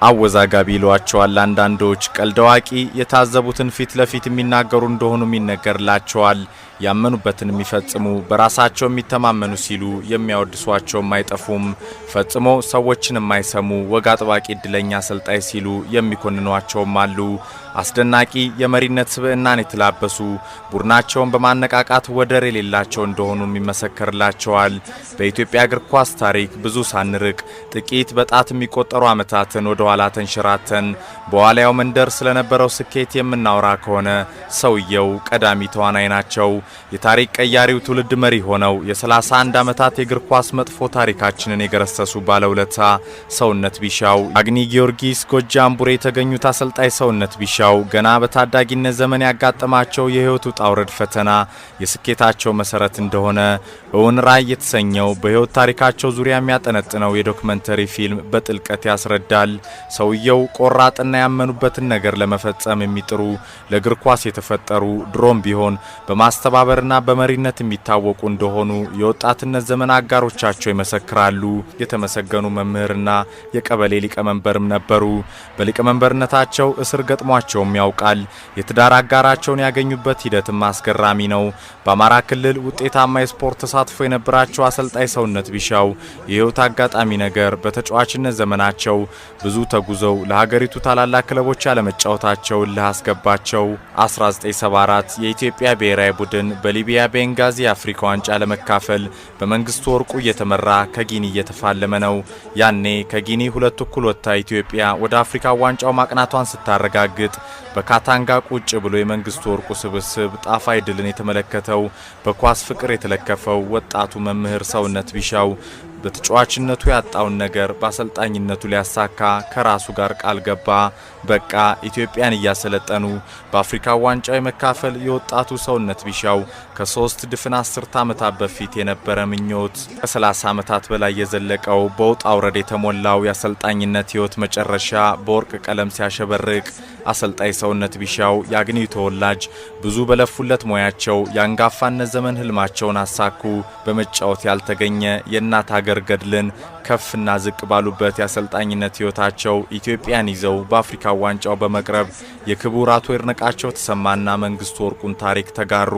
አወዛጋቢ ይሏቸዋል አንዳንዶች። ቀልድ አዋቂ፣ የታዘቡትን ፊት ለፊት የሚናገሩ እንደሆኑም ይነገርላቸዋል። ያመኑበትን የሚፈጽሙ፣ በራሳቸው የሚተማመኑ ሲሉ የሚያወድሷቸውም አይጠፉም። ፈጽሞ ሰዎችን የማይሰሙ ወግ አጥባቂ እድለኛ አሰልጣኝ ሲሉ የሚኮንኗቸውም አሉ። አስደናቂ የመሪነት ስብዕናን የተላበሱ፣ ቡድናቸውን በማነቃቃት ወደር የሌላቸው እንደሆኑም ይመሰከርላቸዋል። በኢትዮጵያ እግር ኳስ ታሪክ ብዙ ሳንርቅ ጥቂት በጣት የሚቆጠሩ ዓመታትን ወደ ኋላ ተንሸራተን በዋልያው መንደር ስለነበረው ስኬት የምናወራ ከሆነ ሰውየው ቀዳሚ ተዋናይ ናቸው። የታሪክ ቀያሪው ትውልድ መሪ ሆነው የ31 ዓመታት የእግር ኳስ መጥፎ ታሪካችንን የገረሰሱ ባለውለታ ሰውነት ቢሻው። አግኒ ጊዮርጊስ ጎጃም ቡሬ የተገኙት አሰልጣኝ ሰውነት ቢሻው ገና በታዳጊነት ዘመን ያጋጠማቸው የህይወት ውጣ ውረድ ፈተና የስኬታቸው መሰረት እንደሆነ እውን ራዕይ የተሰኘው በህይወት ታሪካቸው ዙሪያ የሚያጠነጥነው የዶክመንተሪ ፊልም በጥልቀት ያስረዳል። ሰውየው ቆራጥና ያመኑበትን ነገር ለመፈጸም የሚጥሩ፣ ለእግር ኳስ የተፈጠሩ፣ ድሮም ቢሆን በማስተባበርና በመሪነት የሚታወቁ እንደሆኑ የወጣትነት ዘመን አጋሮቻቸው ይመሰክራሉ። የተመሰገኑ መምህርና የቀበሌ ሊቀመንበርም ነበሩ። በሊቀመንበርነታቸው እስር ገጥሟቸውም ያውቃል። የትዳር አጋራቸውን ያገኙበት ሂደትም አስገራሚ ነው። በአማራ ክልል ውጤታማ የስፖርት ተሳትፎ የነበራቸው አሰልጣኝ ሰውነት ቢሻው የህይወት አጋጣሚ ነገር በተጫዋችነት ዘመናቸው ብዙ ተጉዘው ለሀገሪቱ ታላላቅ ክለቦች ያለመጫወታቸው እልህ አስገባቸው። 1974 የኢትዮጵያ ብሔራዊ ቡድን በሊቢያ ቤንጋዚ የአፍሪካ ዋንጫ ለመካፈል በመንግስቱ ወርቁ እየተመራ ከጊኒ እየተፋለመ ነው። ያኔ ከጊኒ 2-0 ወጥታ ኢትዮጵያ ወደ አፍሪካ ዋንጫው ማቅናቷን ስታረጋግጥ በካታንጋ ቁጭ ብሎ የመንግስቱ ወርቁ ስብስብ ጣፋጭ ድልን የተመለከተው በኳስ ፍቅር የተለከፈው ወጣቱ መምህር ሰውነት ቢሻው በተጫዋችነቱ ያጣውን ነገር በአሰልጣኝነቱ ሊያሳካ ከራሱ ጋር ቃል ገባ። በቃ ኢትዮጵያን እያሰለጠኑ በአፍሪካ ዋንጫ የመካፈል የወጣቱ ሰውነት ቢሻው ከ3 ድፍን አስርተ ዓመታት በፊት የነበረ ምኞት ከ30 ዓመታት በላይ የዘለቀው በውጣ ውረድ የተሞላው የአሰልጣኝነት ሕይወት መጨረሻ በወርቅ ቀለም ሲያሸበርቅ አሰልጣኝ ሰውነት ቢሻው የአግኒው ተወላጅ ብዙ በለፉለት ሙያቸው የአንጋፋነት ዘመን ህልማቸውን አሳኩ። በመጫወት ያልተገኘ የእናት ሀገር ገድልን ከፍና ዝቅ ባሉበት የአሰልጣኝነት ሕይወታቸው ኢትዮጵያን ይዘው በአፍሪካ ዋንጫው በመቅረብ የክቡር አቶ ይድነቃቸው ተሰማና መንግስቱ ወርቁን ታሪክ ተጋሩ።